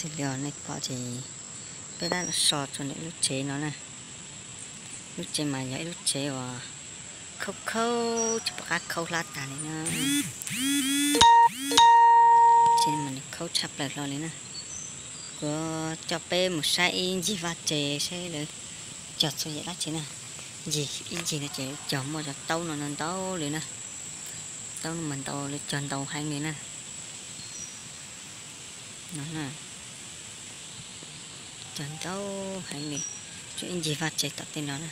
Xws li nej pom ces peb tab so rau ntawm lub tsev no na. Lub tsev mas yog ib lub tsev uas khaub khaub tsis pom qab khaub hlab tag li na. Tsev mas nws khaub tshaj plaws hlo li na. Kuv coj peb mus saib ib ncig vaj tsev saib lawv cog txhua yam dab tsi na. Ncig ib ncig no ces cog muaj cov taub no ntau ntau li na. Taub no mas ntau li, cog ntau heev li na. No, cog ntau heev li. Tsuas ib ncig vaj tsev tom tej no na.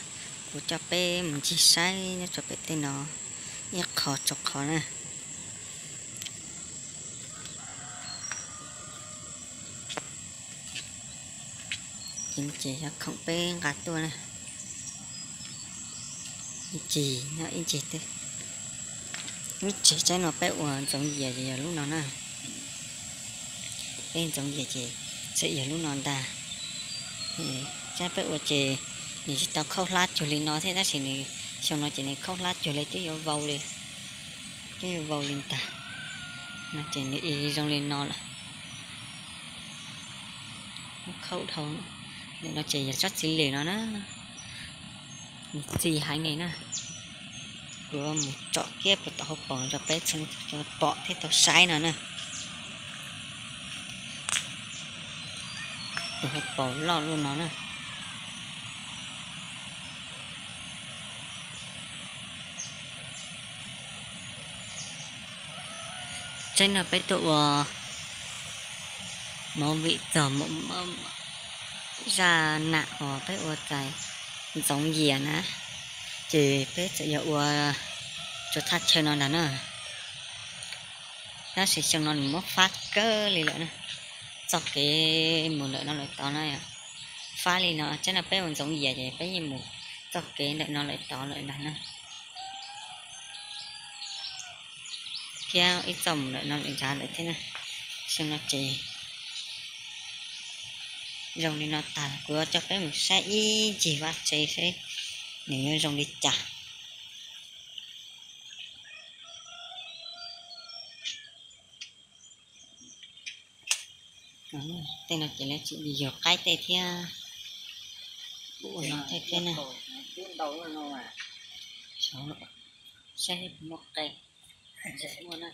Kuv coj peb mus ncig saib nyob rau pem tej no ib qho rau qhov na. Ces yog khoom peb nqa tuaj na. Ib ncig no ib ncig twg. Lub tsev tsaib no peb ua ntxoov yias ces yog lub no na. Peb ntxoov yias ces txawm yog lub no ntag. Tsaib peb ua ces nws tsis tau khaub hlab cuag li no thiab tab sis nws xyoo no ces nws khaub hlab cuag li twb yuav vau li, twb yuav vau li ntag. No ces nws zoo li no lawm. Khaub dhau. Ntawm no ces yog tsob txiv lws no na. Nws txi heev li na. Kuv mus tsom kiag puas tom hauv paus rau peb txhua tus pom thiab tau saib no na. Tus hauv paus loj loj no na. Tsaib no peb tuaj ua movie txog zaj nam uas peb ua txais ntxoov yias na, ces peb txawm yog ua rau thaj chaw no ntag na. Tab sis xyoo no nws muab fab kawg li lawm na, txoj kev mus ntawm no lawm tod na. Fab li no, tsaib no peb ua ntxoov yias ces peb yeej mus txoj kev ntawm no lawm tod lawm ntag na. Thiab ib txoj mus ntawm no lawm ntag lawm thiab na. Xyoo no ces zoo li no tag, kuv yuav coj peb mus saib ib ncig vaj tsev seb nws yuav zoo li cas. Tej no ces lawv tseem yug qaib tej thiab. Ua no thiab thiab na. Saib muaj qe, muaj na.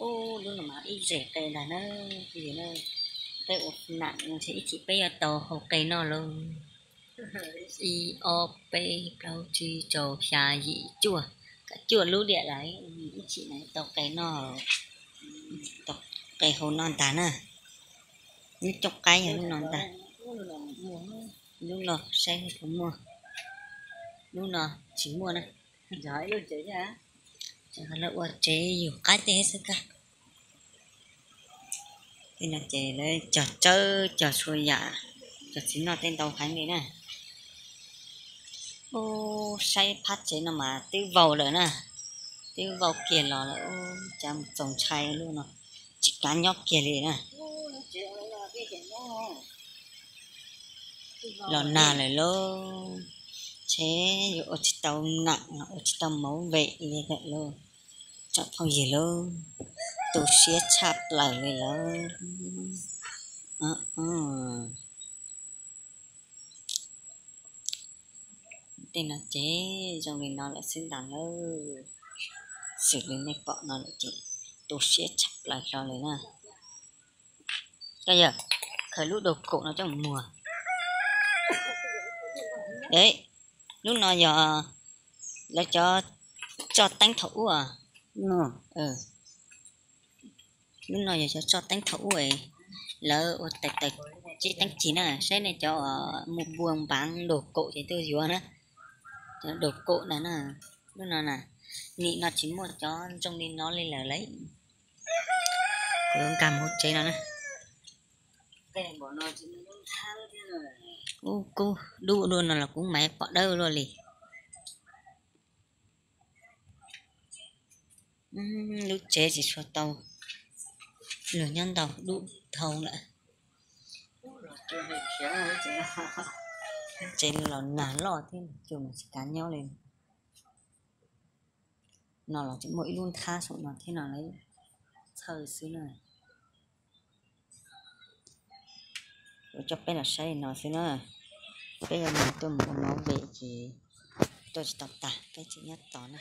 Ub, lub no mas ib zes qe ntag na. Peb ua nam no ntshe ib chim peb yuav tau hau qe noj lauj. Ib ob peb plaub tsib rau xya yim cuaj, kav cuaj lub diam lawm, ib chim no tau qe noj, tau qe hau noj ntag na. Lub cooj qaib yog lub no ntag. Lub no saib puas muaj, lub no tsis muaj na. Lawv ua tsev yug qaib tej xwb kag. Tej no ces lawv cog tsawb cog txhua yam, cog txiv noj tej ntau heev li na. Ub, saib phab tsev no mas twb vau lawm na, twb vau kiag los lawm, cas mus txaus ntshai lub no, tsis kav nyob kiag li na. Los nag lawm lauj, ntshe yuav ua tsis tau nam, ua tsis tau mauv vem li lawm lauj. Tsoom phooj ywg lauj, tu siab tshaj plaws li lawm. Tej no ces zoo li no lawm xwb ntag lauj. Xws li nej pom no lawm ces tu siab tshaj plaws hlo li na. Koj yawg, khaws lub daus kaum no coj mus muag. Lub no yog lawv cov tso teeb thaum ub. Lub no yog cov tso teeb thaum ub, lawv ua tawm tawm cib teeb cig na, saib nej cov uas muaj npua npav daus kaum ces tuaj yuav na. Cov daus kaum ntag na. Lub no na, nim no tsis muaj cov zoo li no li lawm lauj. Kuv nkag mus hauv tsev no na. Ub, kuv dub dua no los kuv mas pom dawb luaj li. Lub tsev tsis tshua tau luag nyob ntau, dub dhau lawm. Tsev los nag loj thiab, cua mas tsis kav nyob li. No los tseem muaj ib lub nthab saum no thiab no lawv txhawj xwb na. Coj peb los saib li no xwb na. Peb yog mus tuaj mus ua movie ces tuaj tsis tau tag, peb tseem nyob tos na.